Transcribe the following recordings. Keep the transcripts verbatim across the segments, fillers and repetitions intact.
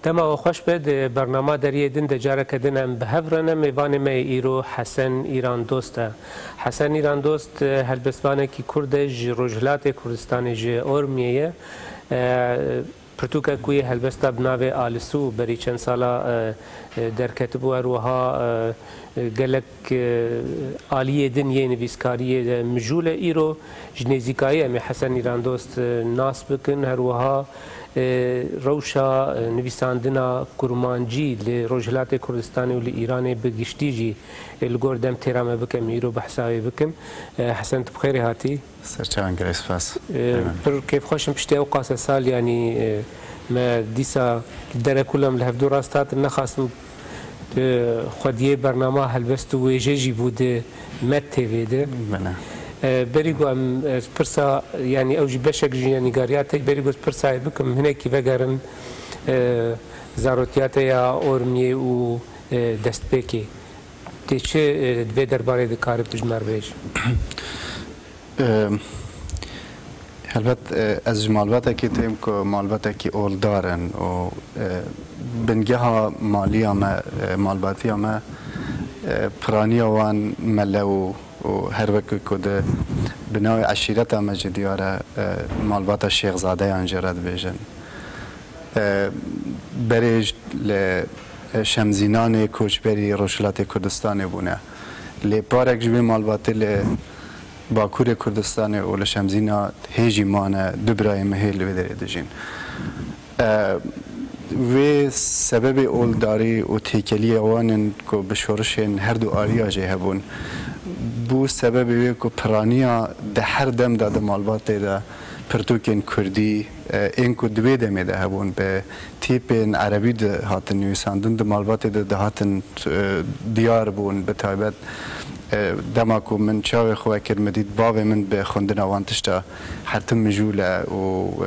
Dema we xweş be, di bernama Deriyê Din de careke din em bi hev re ne. Mêvanê me yê îro Hesen Îrandost e. Hesen Îrandost, e, helbestvanekî Kurd e, ji Rojhilatê Kurdistanê, ji Ormiyê ye. E, pirtûkek wî yê helbesta bi navê Alisû berî çend sala, e, e, derketibû. Her wiha, e, e, gelek, e, aliyê din yê nivîskariyê de mijûl e. Îro ji nêzîkayî em ê Hesen Îrandost, e, nas bikin. Her wiha, e, rewşa, e, nivîsandina kurmancî li Rojhilatê Kurdistanê û li Îranê bi giştî jî, e, li gor dem têra me bike, em îro behsa wê bikin. E, Hesen, tu bi xêrê hatî. Ser çavan, gelek spas. E, Eyvallah. Pir kêfxweş im piştî ew qase sal, yanî, e, me dîsa derekûla em li hevdû rast hatin, nexastim, e, xwediyê bernama helbest û wêje jî bû di Med T V de. Bele. E, berî ku em, ez pirsa, yanî ew jî beşek ji nîgariya te, berî ku ez pirsa wê bikim, hinekî vegerin, e, zarotiya te ya Ormiyê û, e, destpêkê. Tê çi, e, di vê derbarê dikarî tu ji me re bêjî? Em, helbet, e, ez ji malbatekî têm ku malbatekî oldar in û, e, bingeha maliya me, e, malbatiya me, e, piraniya wan mele û, û her wekî ku di binavê eşîreta me jî diyar e, e, malbata Şêxzadeyan jê re dibêjin. E, berê ji, li, e, Şemzînanê koçberî Rojhilatê Kurdistanê bûne. Lê parek ji vê malbatê li Bakurê Kurdistanê û li Şemzîna hê jî mane, du birayê min hê li vê derê dijîn. E, vê sebebê oldarî û têkeliya wan in ku bi şorişên her du aliya jê hebûn. Bû sebebê wê ku piraniya di her dem de di malbatê de pirtûkên kurdî, e, ên ku di vê demê de hebûn, bi tîpên erebî dihatin nivîsandin, di malbatê de dihatin, e, diyar bûn. Bi taybet, e, dema ku min çavê xwe vekir, min dît bavê min bi xwendina wan tişta her tim mijûl e û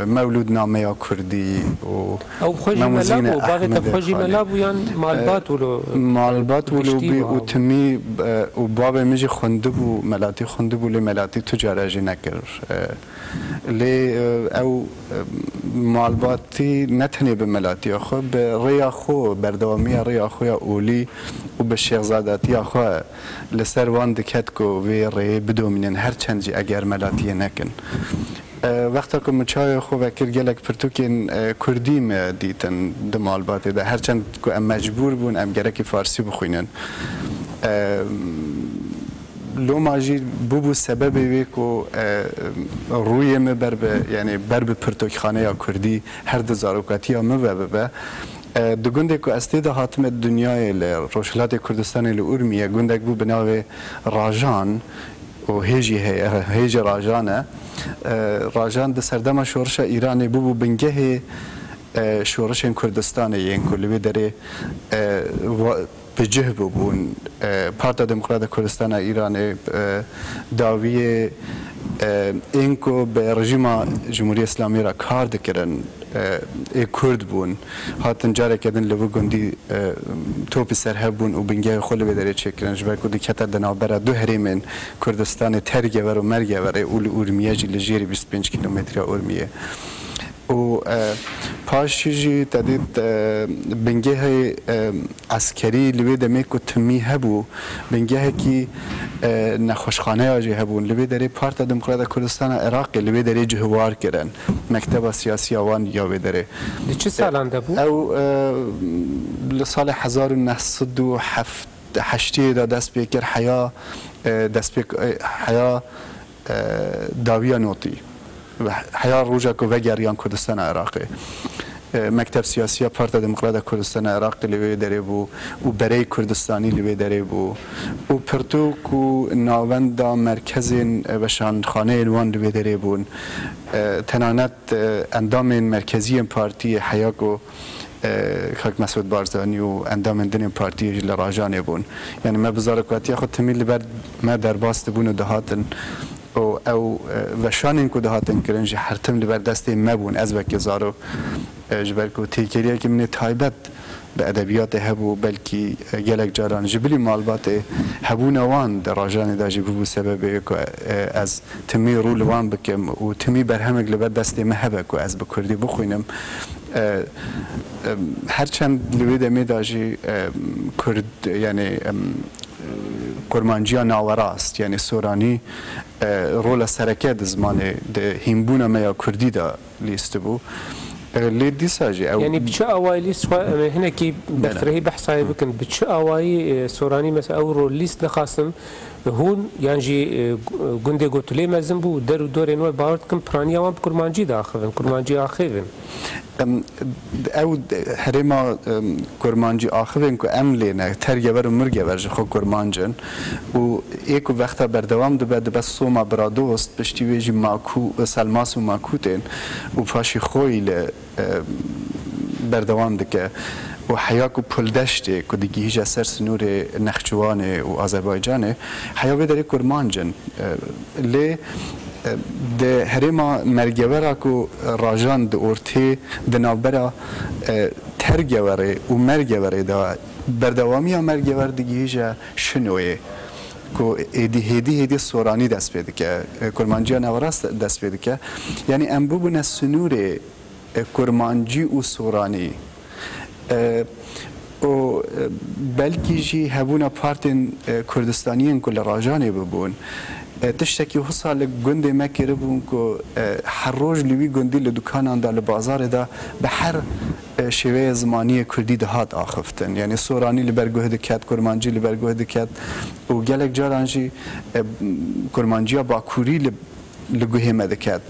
mewlûdnameya kurdî û Ew xwe jî mela Memûzînê bû, bavê te Ehmedê xwe jî xalê. Mela bû yan malbat E, wilo, malbat wilo giştî bî wiha û bû? Timî, e, û bavê min jî xwendibû, melatî xwendibû, lê melatî tu care jî nekir. E, Lê, e, ew, e, malbatî ne tenê bi melatiya xwe, bi rêya xwe, berdewamiya rêya xwe ya olî û bi şêxzadatiya xwe li ser wan diket ku vê rêyê bidomînin, her çend jî eger melatiyê nekin. E, wexta ku min çavê xwe vekir, gelek pirtûkên, e, kurdî me dîtin di malbatê de. Her çend ku em mecbûr bûn, em gerekî farsî bixwînin. E, Loma jî bûbû sebebê wê ku, e, rûyê min ber bi, yanî ber bi pirtûkxaneya kurdî her di zarokatiya min ve bibe. E, di gundê ku ez tê de hatime dinyayê li Rojhilatê Kurdistanê li Urmiye gundek bû bi navê Rajan û hê jî heye, hê jî Rajan e. E, Rajan di serdema şorişa Îranê bûbû bingehê, e, şorişên Kurdistanê yên ku li wê derê, e, va-, bi cih bûbûn. E, Parta Demokrat a Kurdistana Îranê, e, dawiyê, e, ên ku bi rejîma Cumhuriyê Îslamî re kar dikirin, e, ê Kurd bûn, hatin careke din li vir gundî, e, topî ser hev bûn û bingehê xwe li vê derê çêkirin, ji ber ku dikete di navbera du herêmên Kurdistanê, Tergever û Mergeverê, û li Urmiye jî, li jêrî bîst û pênc kîlometre ya Urmiyê. Û, e, paşî jî te dît, e, bingehê, e, eskerî li wê demê ku timî hebû, bingehekî, e, nexweşxaneya jî hebûn. Li vê derê Parta Demokrat a Kurdistana Iraqê li vê derê cihwar kirin. Mekteba siyasî ya wan ya wê derê. Di çi salan de bû? Ew, e, li salê hezar û neh sed û heftê heştê de dest pê kir, heya, e, dest pê, e, heya e, dawiya notî. Ve heya roja ku vegeriyan Kurdistana Iraqê. E, Mekteb Siyasiya Partiya Demokrata Kurdistana Iraqê li wê derê bû û bereyê Kurdistanî li wê derê bû û pirtûk û navenda merkezên, e, veşanxaneyên wan li wê derê bûn. E, tenanet, e, endamên merkeziyên partiyê heya ku, e, Kak Mesûd Barzanî û endamên dinên partiyê jî li Rajanê bûn. Yani me bi zarokatiya xwe timî li ber me derbas dibûn û dihatin û ew, e, veşanên ku dihatin kirin jî her tim li ber destê me bûn. Ez wekî zarok, e, ji ber ku têkiliyekî min ê taybet bi edebiyatê hebû, belkî, e, gelek caran ji bilî malbatê hebûna wan di Rajanê de jî bibû sebebê ku, e, ez timî rû li wan bikim û timî berhemek li ber destê me hebe ku ez bi kurdî bixwînim. E, e, her çend li wê demê de jî, e, kurd, yani, e, kurmanciya nawerast, yani soranî, e, rola sereke di zimanê, di hînbûna me ya kurdî de lîstibû. E, lê dîsa jî ew Yani bi çi awayî lîst xwe, em ê hinekî Bele. berfirehî behsayê bikin. Bi çi awayî, e, soranî mesela ew rol lîst nexastin hûn yan jî, e, gu-, gundê ku tu lê mezin bû, der û dorên we bawer dikim piraniya wan bi kurmancî diaxivin, kurmancî axivin. Em, ew herêma, em, kurmancî axivên ku em lê ne, tergever û mirgever ji xwe kurmanc in û ê ku wexta berdewam dibe, dibe soma biradost, piştî wê jî makû, selmas û makûtên û paşî xweyî li, e, berdewam dike û heya ku Puldeştê ku digihîje ser sinûrê Nexçiwanê û Azerbaycanê, heya vê derê kurmanc in. E, lê, e, di herêma mergewera ku rajan di ortê, di navbera, e, tergewerê û mergewerê de berdewamiya mergewer digihîje Şinoyê ku êdî hêdî hêdî soranî dest pê dike, e, kurmanciya nawerast dest pê dike. Yani em bibûne sinûrê, e, kurmancî û soranî. E, û, e, belkî jî hebûna partên, e, Kurdistaniyên ku li Rajanê bibûn, e, tiştekî wisa li gundê me kiribûn ku, e, her roj li wî gundî li dukanan de, li bazarê de bi her, e, şêweyê zimaniyê kurdî dihat axiftin. Yani soranî li ber guh diket, kurmancî li ber guh diket û gelek caran jî, e, kurmanciya bakurî li li guhê me diket.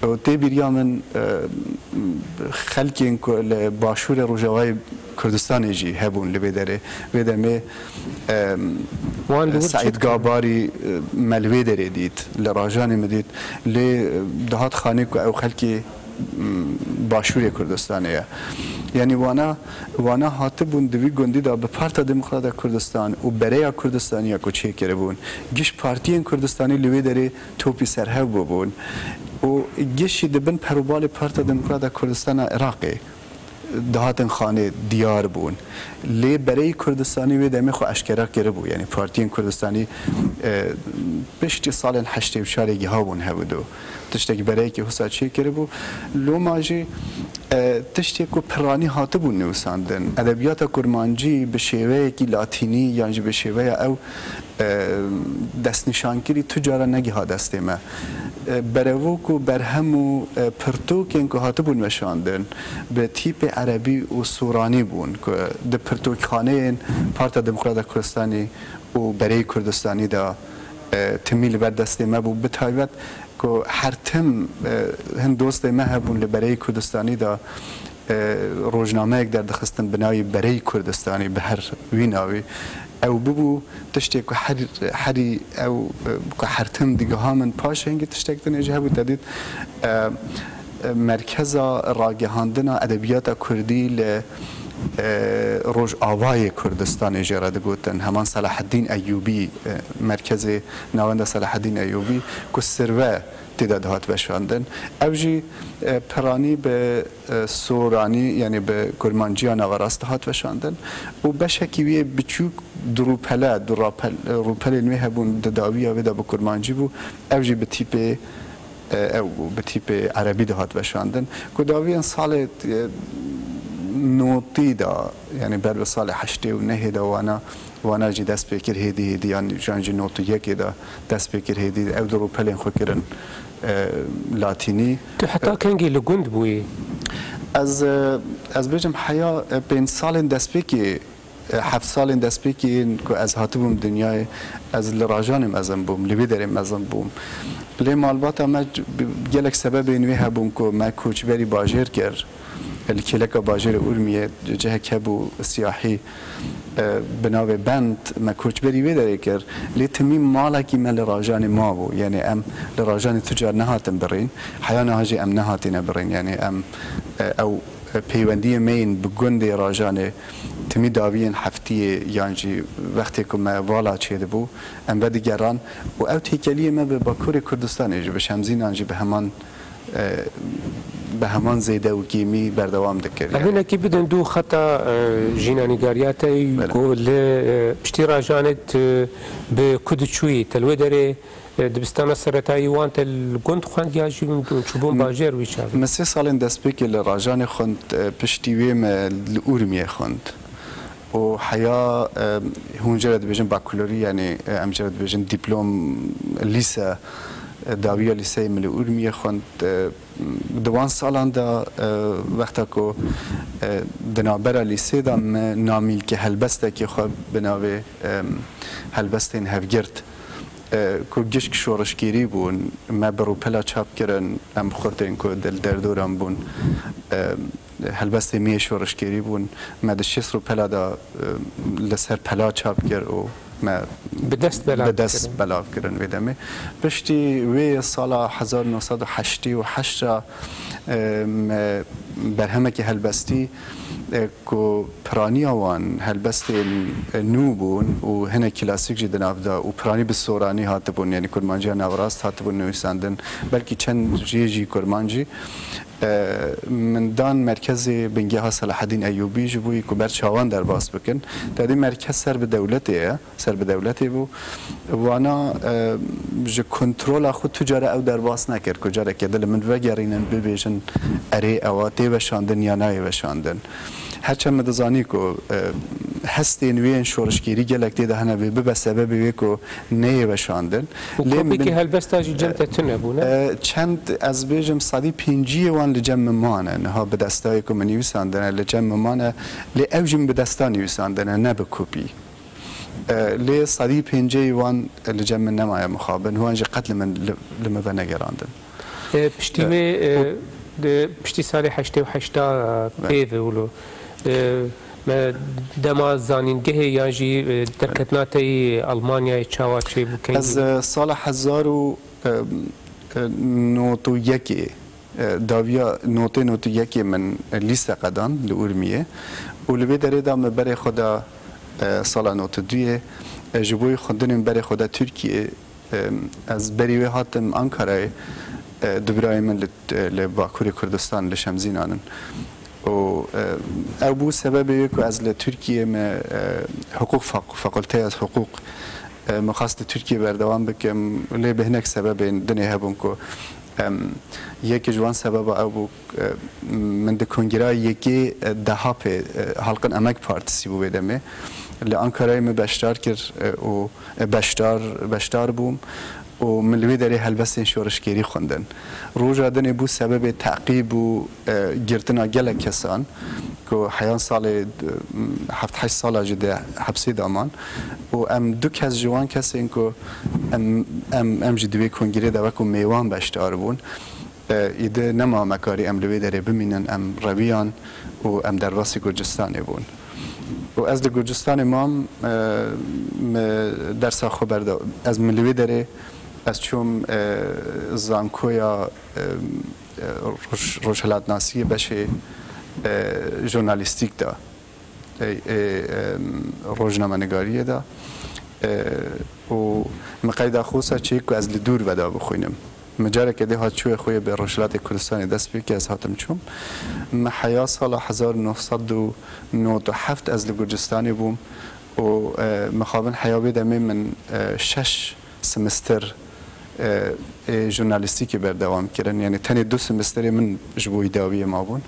Û tê bîriya min, e, xelkên ku li Başûrê Rojavayê Kurdistanê jî hebûn li vê derê. Vê demê, e, Wan li wir çi Seîd dikin? Gabarî, e, me li vê derê dît, li Rajanê min dît. Lê, e, dihat xanê ku ew xelkê, m, Başûrê Kurdistanê ye. Yanî wana, wana hatibûn di vî gundî de bi Parta Demokrata Kurdistan û Bereya Kurdistaniya ku çêkiribûn. Giş partiyên Kurdistanî li wê derê topî serhev bûbûn û gişî di bin perûbalê Parta Demokrata Kurdistana Iraqê dihatin xanê diyar bûn. Lê bereyî Kurdistanî wê demê xwe eşkera kiribû. Yanî partiyên Kurdistanî, e, piştî salên heştê û çarê gihabûn hevdu. Tiştekî bereyekî wisa çêkiribû. Loma jî, e, tiştê ku piranî hatibû nivîsandin, edebiyata kurmancî bi şêweyekî latînî yan jî bi şêweya ew e, destnîşankirî tu cara negiha destê me. E, berevok û berhem û, e, pirtûkên ku hatibûn weşandin, bi tîpê erebî û sûranî bûn ku di pirtûkxaneyên Parta Demokrata Kurdistanî û Bereyê Kurdistanî de, e, timî li ber destê me bû. Bi taybet ku her tim, e, hin dostê me hebûn li Bereyê Kurdistanî de, e, rojnameyek derdixistin bi navê Bereyê Kurdistanî, bi her wî navî. Ew bibû tiştê ku her, herî ew, e, ku her tim digiha min, paş hingî tiştek din jî hebû, te dît, e, e, merkeza ragihandina edebiyata kurdî li, e, Rojavayê Kurdistanê jê re digotin. Heman Selaheddîn Eyûbî, e, merkezê navenda Selaheddîn Eyûbî ku sirve tê de dihat veşandin. Ev jî, e, piranî bi, e, soranî, yanî bi kurmanciya naverast dihat veşandin û beşekî wî yê biçûk du rûpele, du rapel-, rûpelên wê hebûn, di dawiya wê de bi kurmancî bû, ev jî bi tîpê, e, ew bû, bi tîpê erebî dihat veşandin. Ku dawiyên salê, e, notî de, yanî ber bi salê heştê û nehê de wana, wana jî dest pê kir hêdî hêdî, yan jan jî notî yekê de dest pê kir hêdî, ew du rûpelên xwe kirin, e, latînî. Tu heta kengî li gund bûyî? Ez, e, ez bêjim heya, e, pênc salên destpêkê E, heft salên destpêkê yên ku ez hatibûm dinyayê, ez li Rajanê mezin bûm, li vê derê mezin bûm. Lê malbata me c-, bi-, gelek sebebên wê hebûn ku me koçberî bajêr kir. Li kêleka bajêrê Urmiyê cihek hebû siyahî, e, bi navê Bend, me koçberî wê derê kir. Lê timî malekî me li Rajanê mabû. Yanî em li Rajanê tu car nehatin birîn. Heya niha jî em nehatîne birîn. Yanî em, e, ew, e, peywendiyê me yên bi gundê Rajanê timî dawiyên heftiyê yan jî wextê ku me vala çêdibû, em vedigeran û ew têkeliyê me bi Bakurê Kurdistanê jî, bi Şemzînan jî bi heman, e, bi heman zêde û kêmî berdewam dikir. Em hinekî bidin dû xeta, e, jînanîgariya te Belê. ku li, e, piştî Rajanê tu bi ku diçûyî, te li wê derê, e, dibistana seretayî wan te li gund xwend ya jî çûbûn Min, bajêr wî çaxê? Min sê salên destpêkê li Rajanê xwend, e, piştî wê me li Urmiyê xwend. Û heya, e, hûn jê re dibêjin bakulorî, yanî, e, em jê re dibêjin dîplom lîse, e, dawiya lîseyê min li Urmiyê xwend. E, di wan salan de, e, wexta ku, e, di navbera lîsê de me namîlke helbestekê xwe bi navê, e, helbestên hevgirt, e, ku gişk şorişgêrî bûn, me bi rûpela çap kirin, em xurtên ku di li derdoran bûn, e, helbestê me yê şorişgêrî bûn, me di şêst rûpela de, e, li ser pela çap kir û me Bi dest belav bi dest kirin. belav kirin vê demê. Piştî wê sala hezar neh sed û heştê û heşt re, e, me berhemekî helbestî, e, ku piraniya wan helbestên, e, nû bûn û hinek klasîk jî di nav de û piranî bi soranî hatibûn, yanî kurmanciya navrast hatibûn nivîsandin, belkî çend jê jî kurmancî, e, min dan merkezê bingeha Selahedîn Eyûbî ji bo ku ber çawan derbas bikin. Te dî merkez ser bi dewletê ye, ser bi dewletê bû. Wana, e, ji kontrola xwe tu cara ew derbas nekir ku careke din li min vegerînin, bibêjin erê ewa tê weşandin ya nayê weşandin. Herçend min dizanî ku, e, hestên wê yên şorişgêrî gelek tê de hene, vê bibe sebebê wê ku neyê weşandin. Û Lê kopîkê min, helbesta jî cem e, te tune bûne? e, çend, ez bêjim, sedî pêncî wan li cem min mane. Niha bi destayê ku min nivîsandine li cem min mane, lê ew jî min bi desta nivîsandine, ne bi kopî. E, lê sedî pêncî wan li cem min nemaye mixabin, wan jî qet li min, li, li min venegerandin. E, piştî E, wê, e, û di, piştî salê heştê û heşt de, e, Be. pê ve wilo. E, me dema zanîngehê yan jî, e, derketina te yî Almanyayê çawa çêbû, kengî Ez, bû? e, sala hezar û, e, e, nod û yekê, e, dawiya notê nod û yekê min, e, lîse qedan li Urmiyê û li vê derê de me berê xwe da, e, sala nod û duyê, e, ji bo xwendinên berê xwe da Tirkiyê, e, ez berî wê hatim Ankarayê, e, du birayê min li, e, li Bakurê Kurdistan li Şemzînan in. Û, e, ew bû sebebê wê ku ez li Tirkiyê me, e, hiqûq fak-, fakulteya hiqûq, e, min xwest li Tirkiyê berdewam bikim. Lê bi hinek sebebên dinê hebûn ku, em, yekê ji wan sebeba ew bû, e, min di kongira yekê, e, DHPê, e, Halkın Emek Partisi bû wê demê. Li Ankarayê min beşdar kir, e, û, e, beşdar, beşdar bûm. û min li wê derê helbestên şorişgêrî xwendin. Roja dinê bû sebebê teqîb û, e, girtina gelek kesan ku heyan salê, e, heft heşt sala jî di hepsê de man û em du kes ji wan kesên ku em, em, em jî di wê kongirê de wekû mêwan beşdar bûn. E, îdi nema me karî em li wê derê bimînin, em rewiyan û em derbasî Gurcistanê bûn. Û ez li Gurcistanê mam, e, me dersa xwe berda. Ez min li wê derê, ez çûm, e, zankoya, e, e, roj-, rojhilatnasiyê beşê, e, jurnalîstîk de, e, e, e, rojnamenigariyê de. E, û min qeyda xwe wisa çêk ku ez li dûr veda bixwînim. Min careke dê hat çûyê xwe yê bi Rojhilatê Kurdistanê dest pê kir, ez hatim çûm. Min heya sala hezar neh sed û nod û heft ez li Gurcistanê bûm û, e, mixabin heya wê demê min, e, şeş semester, e, ê jurnalîstîkê berdewam kirin. Yanî tenê du semesterê min ji bo dawiyê mabûn.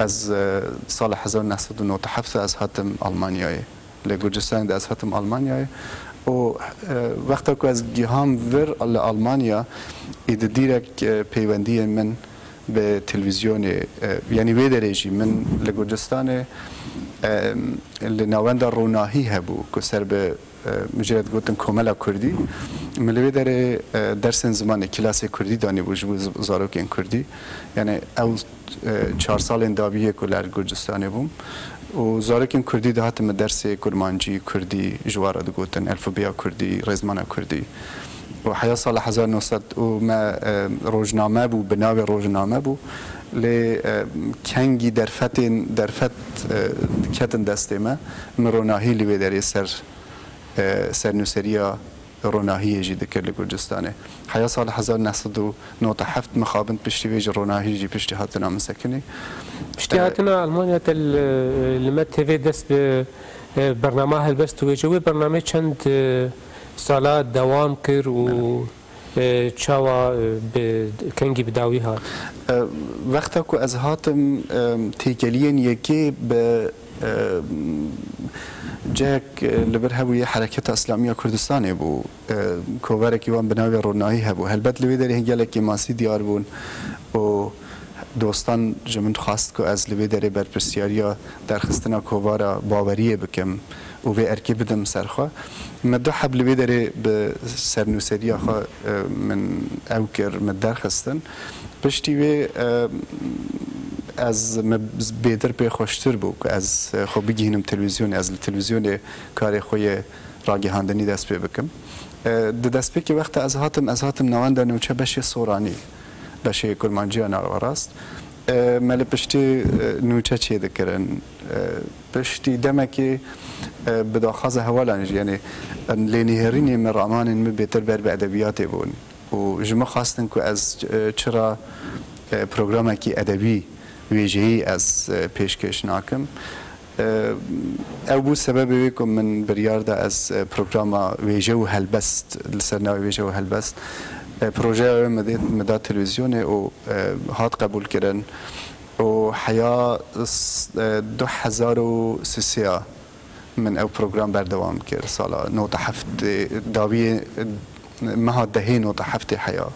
Ez, e, sala hezar neh sed û nod û heft ez hatim Almanyayê. Li Gurcistanê de ez hatim Almanyayê û, e, wexta ku ez giham vir li Almanya, îdi dîrek, e, peywendiyên min, Bi televîzyonê, e, yanî wê derê jî min li Gurcistanê, e, li navenda ronahî hebû ku ser bi, e, min jê re digotin Komela Kurdî. Min li wê derê, e, dersên zimanê, kilasê kurdî danîbû ji bo z-, zarokên kurdî. Yanî ew, e, çar salên dawiyê ku li Gurcistanê bûm. Û zarokên kurdî dihatin min dersê kurmancî, kurdî ji wan re digotin, elfûbeya kurdî, rêzmana kurdî. Û heya sala hezar neh sed û me, e, rojname bû, bi navê rojname bû. Lê, e, kengî derfetên, derfet, e, diketin destê me. Min ronahî li wê derê ser, e, sernûseriya ronahiyê jî dikir li Gurcistanê. Heya sala hezar neh sed û nod û heft mixabin piştî vê jî ronahî jî piştî hatina min sekinî. Piştî E, hatina Almanya te li, li Me T V dest bi, e, bernama helbest û wêje. Wê bernameyê çend, e, sala dewam kir û, Bele. e, çawa, e, bi kengî bi dawî hat? E, wexta ku ez hatim, e, têkeliyên yekê bi, e, cihek, e, li vir hebûye Hereketa Îslamî ya Kurdistanê bû. E, kovarekî wan bi navê Ronahî hebû. Helbet li wê derê gelek kêmasî diyar bûn û dostan ji min xwest ku ez li wê derê berpirsiyariya derxistina kovara baweriyê bikim û vê erkê bidim ser xwe. Me du heb li wê derê bi sernûseriya xwe, e, min ew kir, min derxistin. Piştî wê, e, ez, me bêtir pê xweştir bû ku ez, e, xwe bigihînim televîzyonê, ez li televîzyonê karê xwe yê ragihandinî dest pê bikim. E, di destpêkê wexta ez hatim, ez hatim navenda nûçe beşê soranî, beşê kurmanciya naverast. E, me li piştî, e, nûçe çêdikirin. E, piştî demekê, e, bi daxwaza hevalan jî, yanî, em lênihêrînê min, ramanên min bêtir ber bi edebiyatê bûn. Û ji min xwestin ku ez, e, çira, e, programekî edebî wêjeyî ez, e, pêşkêş nakim. E, ew bû sebebê wê ku min biryar da ez, e, programa wêje û helbest, li ser navê wêje û helbest, e, projeya wê min dê, min da televîzyonê û, e, hat qebûlkirin. Û heya s-, e, du hezar û sê min ew program berdewam kir. Sala nod û heft, e, dawiyê, e, meha dehê nod û heftê heya,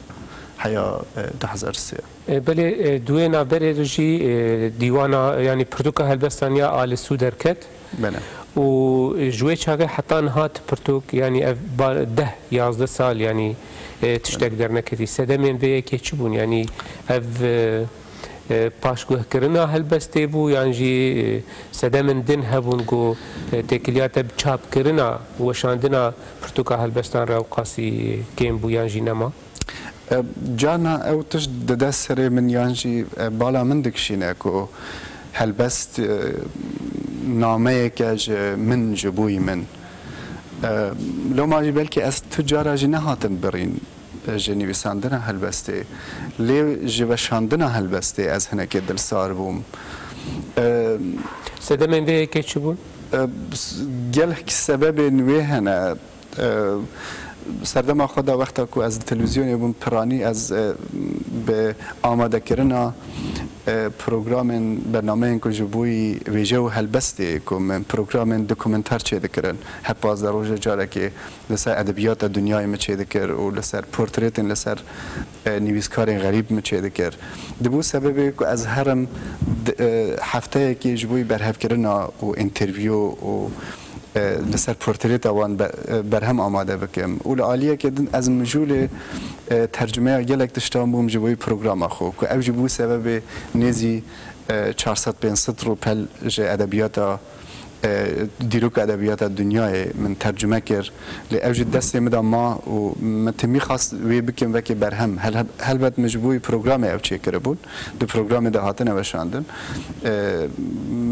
heya, e, du hezar sê. E, belê, e, di wê navberê de jî, e, dîwana, yanî pirtûka helbestan ya Alisû derket. Bele. Û, e, ji wê çaxê heta niha tu pirtûk, yanî ev ba-, deh, yazdeh sal, yanî, e, tiştek Bele. derneketî. Sedemên vê yekê çi bûn? Yanî ev, e, e, paşguhkirina helbestê bû, yan jî, e, sedemên din hebûn ku, e, têkiliya te bi çapkirina, weşandina pirtûka helbestan re ewqasî kêm bû yan jî nema? E, carna ew tişt dide serê min yan jî, e, bala min dikişîne ku helbest, e, nameyeke ji min, ji bo yî min. E, loma jî belkî ez tu cara jî nehatim birîn, e, ji nivîsandina helbestê. Lê ji weşandina helbestê ez hinekê dilsar bûm. E, Sedemên vê yekê çi bûn? E, s-, gelek sebebên wê hene. E, serdema xwe de wexta ku ez li televîzyonê bûm, piranî ez, e, bi amadekirina, e, programên, bernameyên ku ji bo yî wêje û helbestê, ku min programên dokumentar çêdikirin, her pazdeh roje carekê li ser edebiyata dinyayê min çêdikir û li ser portretên li ser, e, nivîskarên xerîb min çêdikir. Dibû sebebê ku ez herim di, e, hefteyekê ji bo yî berhevkirina û interview û e, li ser portreta wan be-, e, berhem amade bikim. Û li aliyekê din ez mijûlê, e, tercumeya gelek tiştan bûm ji bo wî programa xwe, ku ew jî bû sebebê nêzî, e, çar sed pênc sed rûpel ji edebiyata, e, dîroka edebiyata dinyayê min tercume kir. Lê ew jî destê min de ma û min timî xwest wê bikim wekî berhem. Hel-, helbet min ji bo wî programê ew çêkiribûn. Di programê de hatine weşandin. E,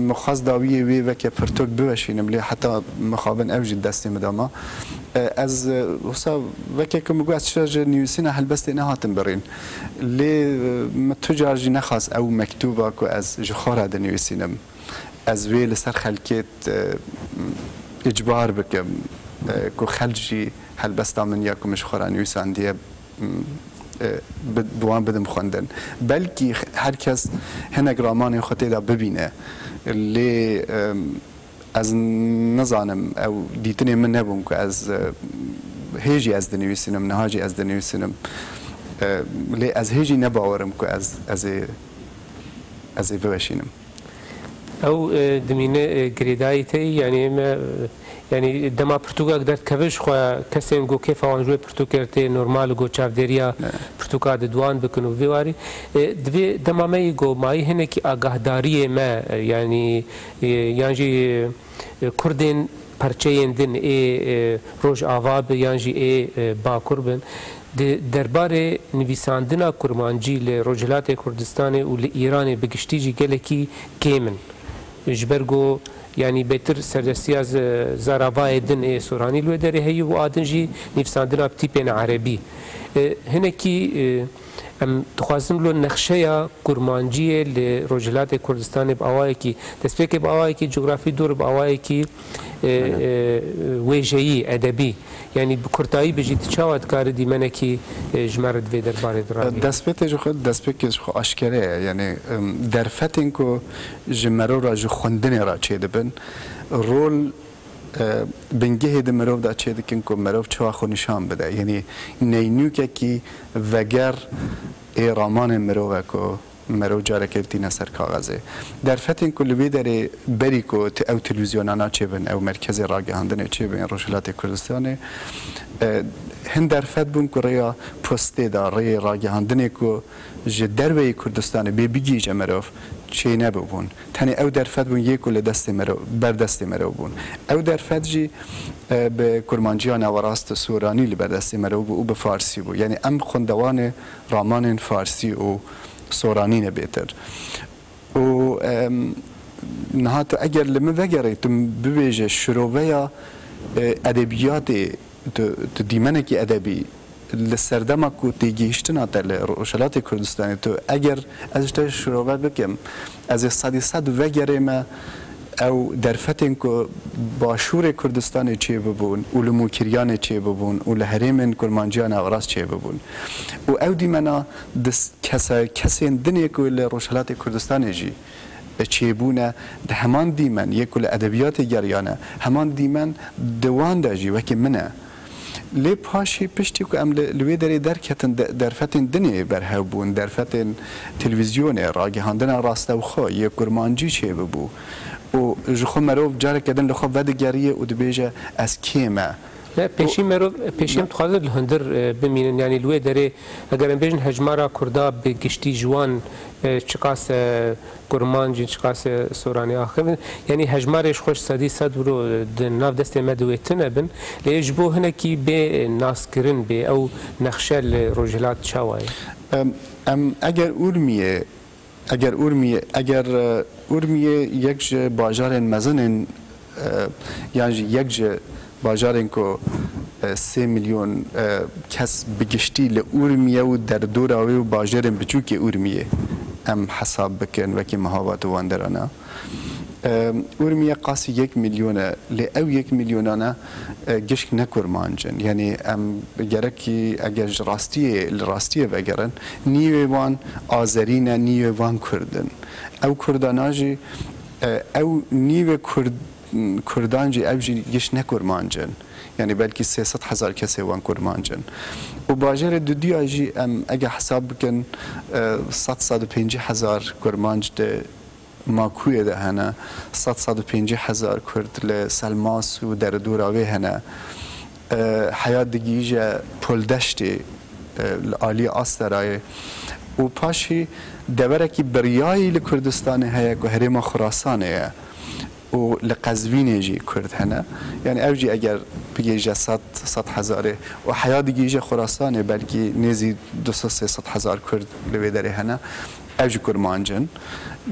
min xwest dawiyê wê weke pirtûk biweşînim, lê heta mixabin ew jî destê min de ma. E, ez, e, wisa weke ku min got, ez çira ji nivîsîna helbestê nehatim birîn. Lê, e, min tu car jî nexwest ew mektûba ku ez ji xwe re dinivîsînim, ez wê li ser xelkê, e, îcbar bikim, e, ku xelk jî helbesta min ya ku min ji xwe re nivîsandiye, e, bi, bi wan bidim xwendin. Belkî her kes hinek ramanên xwe tê de bibîne. Lê, e, ez nizanim, ew dîtinê min nebûn ku ez, e, hê jî ez dinivîsînim, niha jî ez dinivîsînim. Lê ez hêjî ne bawerim ku ez, ez ê, ez ê biweşînim. Ew, e, dimîne, e, girêdayî te yî, yanî me, e, yanî dema pirtûkek derdikeve ji xwe kesên ku kêfa wan ji wê pirtûkê re tê normal ku çavdêriya Ne. pirtûka didwan bikin û vê warî. E, divê dema me yî ku mayî hinekî agahdariyê me, e, yanî, e, yan jî, e, kurdên perçeyên din ê, e, Rojava bi yan jî ê, e, Bakur bin, di derbarê nivîsandina kurmancî li Rojhilatê Kurdistanê û li Îranê bi giştî jî gelekî kêm in. Ji ber ku, yanî bêtir serdestiya z-, zaravayê din ê Soranî li wê derê heye û a din jî nivîsandina bi tîpên erebî. E, hinekî, e, em dixwazin lo nexşeya kurmanciyê li Rojhilatê Kurdistanê bi awayekî, destpêkê bi awayekî cografî dûr, bi awayekî, e, Belê. e, wêjeyî, edebî, yanî bi kurtayî bijî, tu çawa dikarî dîmenekî, e, ji me re di vê derbarê de ragihînî? Destpêkê ji xwe, destpêkê ji xwe aşkere ye. Yanî, em, derfetên ku ji merov re, ji xwendinê re çêdibin, rol, e, bingehê di mirov de çêdikin ku mirov çawa xwe nîşan bide. Yanî neynûkekî veger ê ramanên mirov e ku merov careke tîne ser kaxezê. Derfetên ku li vê derê berî ku ti-, ew televîzyonana çêbin, ew merkezê ragihandinê çêbin Rojhilatê Kurdistanê, e, hin derfet bûn ku rêya postê de, rêyê ragihandinê ku ji derveyî Kurdistanê bê bigihîje merov çênebûbûn. Tenê ew derfet bûn yê ku li destê merov, ber destê merov bûn. Ew derfet jî, e, bi kurmanciya naverast soranî li ber destê merov bû û bi farsî bû. Yanî em xwendevanê ramanên farsî û soranî ne bêtir. Û, em, niha tu eger li min vegerê, tu bibêje şiroveya, e, edebiyatê, tu, tu dîmenekî edebî li serdema ku têgihiştina te li Rojhilatê Kurdistanê, tu eger ez ji te şirove bikim, ez ê sedî sed vegerême ew derfetên ku Başûrê Kurdistanê çêbibûn û li Mûkiryanê çêbibûn û li herêmên Kurmanciya Naverast çêbibûn. Û ew dîmena di s-, kese-, kesên dinê ku li Rojhilatê Kurdistanê jî çêbûne, di heman dîmen yê ku li edebiyatê geriyane, heman dîmen di wan de jî wekî min e. Lê paşî piştî ku em li, li wê derê derketin, de-, derfetên dinê berhev bûn, derfetên televîzyonê, ragihandina rastewxwe yê kurmancî çêbibû û ji xwe merov careke din li xwe vedigeriye û dibêje, ez kê me? Ne, pêşî merov, pêşî em dixwazin li hundir, e, bimînin, yanî li wê derê eger em bêjin hejmara Kurda bi giştî ji wan, e, çiqas, e, Kurmanc in, çiqas, e, Soranî axivin, yanî hejmarê ji xwe ji sedî sed wiro, e, di nav destê me de wê tune bin, lê ji bo hinekî bê, e, naskirin bê, ew nexşe li Rojhilat çawa ye? Em, em eger Urmiyê Eger Urmiyê, eger, e, Urmiyê yek ji bajarên mezin in, e, yan jî yek ji bajarên ku, e, sê milyon, e, kes bi giştî li Urmiye û derdora wê û bajarên biçûkê Urmiyê em hesab bikin wekî mihavat û wanderana. E, Urmiye qasî yek milyon e, lê ew yek milyonane, e, gişk ne kurmanc in. Yanî em gerekî eger ji rastiyê, li rastiyê vegerin, nîvê wan Azerî ne, nîvê wan Kurd in. Ew Kurdana jî, e, ew nîvê Kurd, Kurdan jî ew jî gişk ne kurmanc in. Yanî belkî sê sed hezar kesê wan kurmanc in. Û bajarê dudiya jî em ege hesab bikin, e, sed, sed û pêncî hezar kurmanc di Makûyê de hene, sed, sed û pêncî hezar Kurd li Selmas û derdora wê hene. E, heya digihîje Poldeştê, e, li aliyê Asterayê û paşî deverekî biryayî li Kurdistanê heye ku herêma Xurasanê ye û li Qezvînê jî Kurd hene. Yanî ew jî eger bigihîje sed, sed hezarê û heya digihîje Xurasanê belkî nêzî du sed sê sed hezar Kurd li wê derê hene. Ev jî kurmanc in.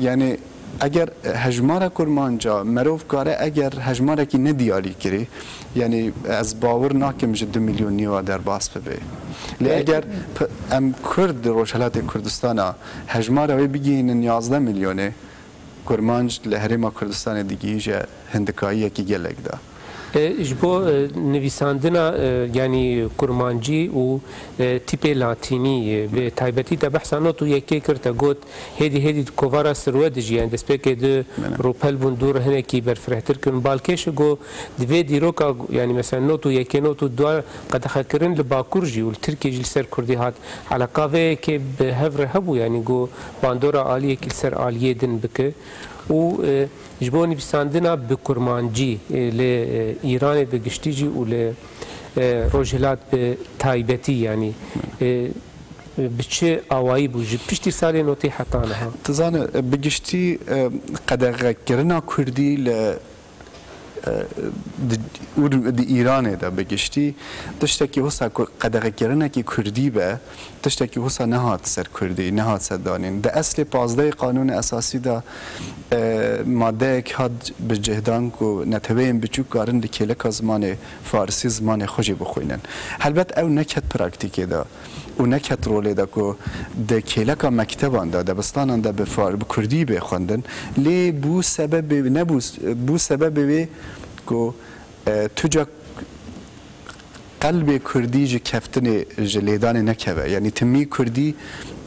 Yanî eger hejmara kurmanca merov kare eger hejmarekî nediyalî kirî, yanî ez bawer nakim ji du milyon nîva derbas bibe. Lê E, eger p-, em Kurd di Rojhilatê Kurdistana hejmara wê bigihînin yazdeh milyonê, kurmanc li Herêma Kurdistanê digihîje hindikayiyekî gelek de. E, ji bo, e, nivîsandina, e, yanî kurmancî û, e, tîpê latînî, e, bi taybetî te behsa not û yekê kir, te got, hêdî hêdî di kovara Sirwe de jî, yanî destpêkê di Belê. rûpel bûn, dû re hinekî berfirehtir kirin. Balkêş e ku di vê dîroka, yanî mesela not û yekê, not û dua qedexekirin li Bakur jî û li Tirkiyê jî li ser Kurdî hat. Eleqa vê yekê bi hev re hebû, yanî ku bandora aliyekî li ser aliyê din bike û, e, ji bo nivîsandina bi kurmancî, e, li, e, Îranê bi giştî jî û li, e, Rojhilat bi taybetî, yanî, e, bi çi awayî bû ji piştî salê notî heta niha? Tu zane, bi giştî, e, qedexekirina Kurdî li, e, di, û di Îranê de bi giştî tiştekî wisa ku qedexekirinekî Kurdî be, tiştekî wisa nehat ser Kurdî, nehat ser danîn. Di eslê pazdehê Qanûnê Esasî de, e, madeyek hat bi cih dan ku neteweyên biçûk karin di kêleka zimanê Farsî zimanê xwe jî bixwînin. Helbet ew neket praktîkê de û neket rolê de ku di kêleka mekteban de, debistanan de bi far-, bi Kurdî bê xwendin. Lê bû sebebê, nebû, bû sebebê wê ku, e, tu ca qelbê Kurdî ji keftinê, ji lêdanê nekeve. Yanî timî Kurdî,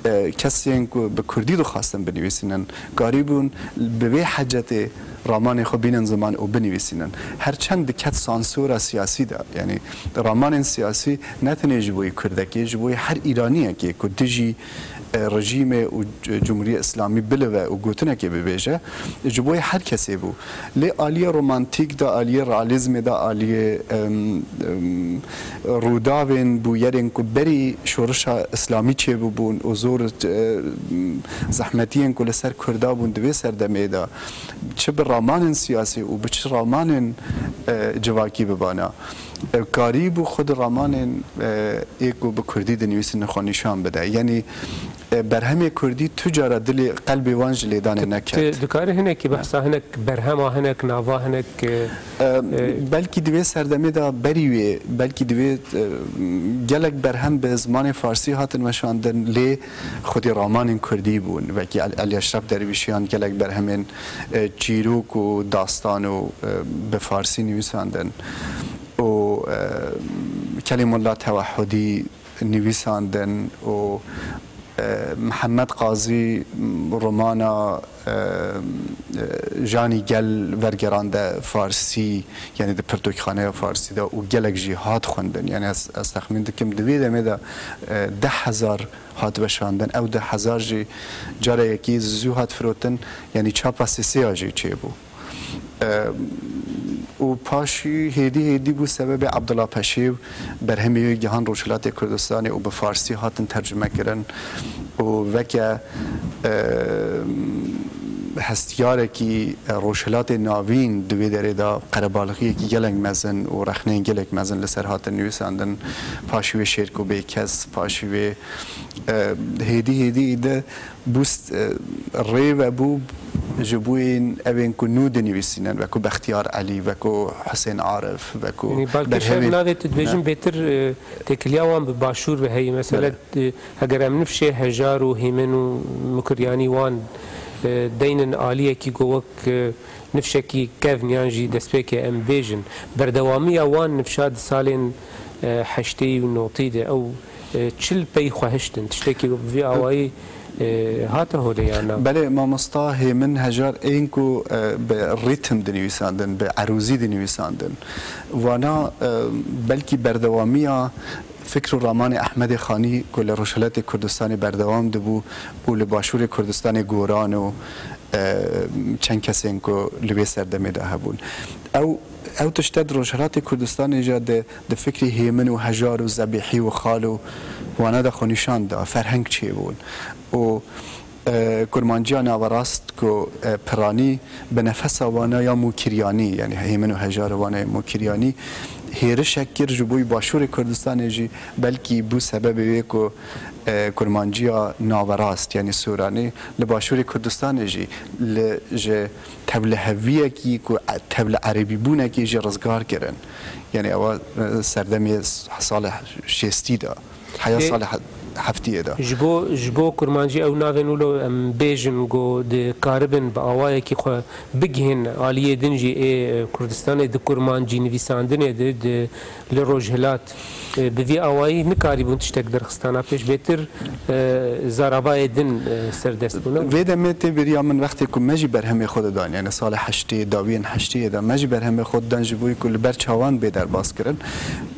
e, kesên ku bi Kurdî dixwastin binivîsînin, karîbûn bi vê hecetê ramanê xwe bînin ziman û binivîsînin. Her çend diket sansora siyasî de, yanî ramanên siyasî ne tenê ji bo yê Kurdekê, ji bo yê her Îraniyekê ku dijî, e, rejîmê û c-, Cumhuriyê Îslamî bilive û gotinekê bibêje, ji bo yê her kesê bû. Lê aliyê romantîk de, aliyê realîzmê de, aliyê, em, em, rûdavên bûyerên ku berî şorişa Îslamî çêbûbûn û zor, e, zehmetiyên ku li ser Kurda bûn di vê serdemê de, çi bi ramanên siyasî û bi çi ramanên, e, civakî bibana, e, karîbû xwe di ramanên, e, ê ku bi Kurdî dinivîsin xwe nîşan bide. Yanî, e, berhemê Kurdî tu cara dilê, qelbê wan ji lêdanê neket. Tu dikarî hinekî behsa hinek berhema, hinek nava, hinek, e, E, e, belkî di vê serdemê de berî wê, belkî di vê, e, gelek berhem bi zimanê Farsî hatin weşandin, lê xwedî ramanên Kurdî bûn. Wekî El-, Elî Eşref Dervîşiyan gelek berhemên, e, çîrok û dastan û, e, bi Farsî nivîsandin. Û, e, Kelîmullah Tewehhudî nivîsandin û, e, Mihemed Qazî romana, e, e, Janî Gel wergerande Farsî, yanî di pirtûkxaneya Farsî de û gelek jî hat xwendin. Yanî ez, ez texmîn dikim di vê demê de, e, deh hezar hat weşandin. Ew deh hezar jî cara yekî zû hat firotin, yanî çapa sêsêya jî çêbû. E, û paşî hêdî hêdî bû sebebê Abdullah Peşêw berhemê wê gihan Rojhilatê Kurdistanê û bi Farsî hatin tercime kirin û weke, e, hestiyarekî, e, Rojhilatê Navîn di vê derê de qerebalixiyekî gelek mezin û rexneyên gelek mezin li ser hatin nivîsandin. Paşî wê Şêrko Bêkes, paşî wê, e, hêdî hêdî îde bû st-, e, rê vebû ji bo yên evên ku nû dinivîsînin, wekû Bextiyar Elî, wekû Husên Arif, wekû Yanî balkêş ev berhemên navê tu dibêjin Ne. bêtir, e, têkiliya wan bi başûr ve heyî. Mesele, Belê. e, heger em nifşê Hejar û Hêmin û Mukiryanî wan, e, deynin aliyekî ku wek, e, nifşekî kevn yan jî destpêkê em bêjin, berdewamiya wan nifşa di salên, e, heştê û notî de ew, e, çi li pey xwe hiştin? Tiştekî bi vî awayî, e, hate holê yan na? Belê, mamosta Hêmin Hejar ên ku, e, bi rîtim dinivîsandin, bi erûzî dinivîsandin. Wana, e, belkî berdewamiya fikr û ramanê Ehmedê Xanî ku li Rojhilatê Kurdistanê berdewam dibû û li Başûrê Kurdistanê goran û, e, çend kesên ku li wê serdemê de hebûn. Ew, ew tişte di Rojhilatê Kurdistanê jî de, di fikrî Hêmin û Hejar û Zebîhî û Xal û wana de xwe nîşan da, ferheng çêbûn. Û, e, kurmanciya naverast ku, e, piranî bi nefesa wana ya Mûkiryanî, yanî Hêmin û Hejar wana ya Mûkiryanî hêrişek kir ji bo Başûrê Kurdistanê jî, belkî bû sebebê wê ku, e, kurmanciya naverast, yanî Sûranî, li Başûrê Kurdistanê jî li, ji tevliheviyekî ku e-, tevli erebîbûnekê jî rizgar kirin. Yanî ewa, e, serdemê s-, salê şêstî de, heya Lê salê he-, heftiyê de. Ji bo, ji bo kurmancî ew navên wilo em bêjin ku dikaribin bi awayekî xwe bigihên aliyê din jî ê Kurdistanê di kurmancî nivîsandinê de, di, li rojhilat, e, bi vî awayî nikarîbûn tiştek derxistana pêş bêtir, e, zaravayê din, e, serdest bûne. Vê demê tê bêriya min wextê ku me jî berhemê xwe didan, yani salê heştê, dawiyên heştê de me jî berhemê xwe didan ji bo ku li ber çawan bê derbas kirin.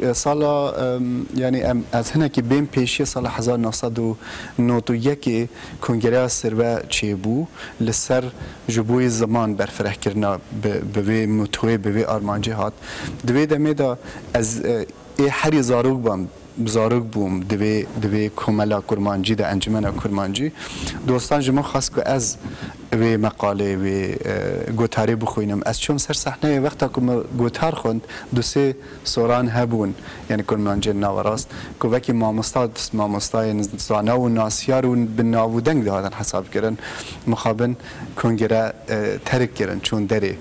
E, sala, em, yani em, ez hinekî bên pêşiye sala hezar neh sed û nod û yekê Kongereya Sirve çêbû, li ser ji bo yê ziman berfirehkirina bi, bi vê mottoyê, bi vê armancê hat. Di vê demê de ez, e, ê herî zarok bam, zarok bûm di vê, di vê komela kurmancî de, encumena kurmancî. Dostan ji min xwest ku ez vê meqalê, vê, e, gotarê bixwînim. Ez çûm ser sehneyê, wexta ku min gotar xwend, du sê soran hebûn, yani kurmancên naverast, ku wekî mamosta, mamostayên zana û nasiyar û bi nav û deng dihatin hesabkirin, mixabin kongere, e, terk kirin, çûn derê.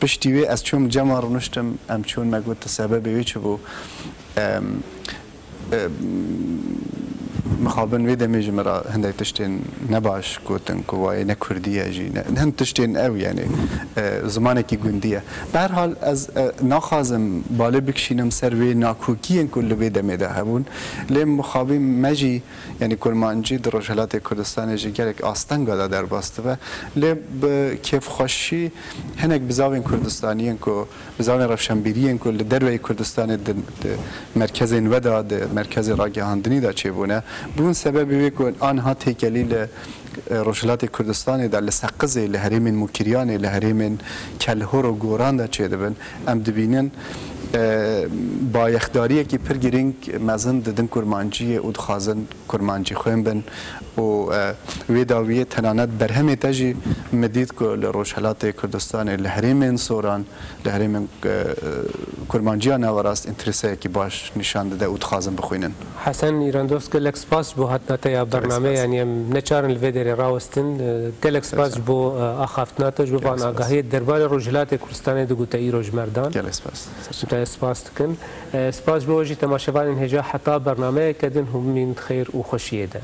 Piştî wê ez çûm cema rûniştim, em çûn me got, sebebê wê çi bû? Em, e, mixabin wê demê ji min re hindek tiştên nebaş gotin, ku wayê ne kurdî ye jî, ne, hin tiştên ew, yani, e, zimanekî gundî ye. Bi her hal ez, e, naxwazim balê bikişînim ser wê nakokiyên ku li vê demê de hebûn. Lê mixabin me jî, yani kurmancî di Rojhilatê Kurdistanê jî gelek astenga de derbas dibe. Lê bi kêfxweşî hinek bizavên Kurdistanî yên ku bizavên rewşenbîriyên ku li derveyî Kurdistanê di, di merkezên we de, di merkezê ragihandinî de çêbûne, bûn sebebê wê ku aniha têkelî li, e, Rojhilatê Kurdistanê de, li Seqizê, li herêmên Mûkiryanê, li herêmên Kelhor û Goran de çêdibin. Em dibînin, e, bayexdariyekî pir girîng mezin didin kurmanciyê û dixwazin kurmancî xwên bin û, e, wê dawiyê tenanet berhemê te jî min dît ku li Rojhelatê Kurdistanê, li herêmên soran, li herêmên, e, kurmanciya naverast întereseyekî baş nîşan dide û dixwazin bixwînin. Hesen Îrandoz, gelek spas ji bo hatina te ya bernameyê. Yanî em neçarin li vê derê rawestin. E, gelek spas ji bo, e, axaftina te, ji bo van agahiyê derbarê Rojhilatê Kurdistanê digote îro ji me re dan. Gelek spas. Te spas dikin. E, spas ji bo we jî temaşevanên hêja, heta bernameyeke din hûn bimînin xêr û xweşiyê de.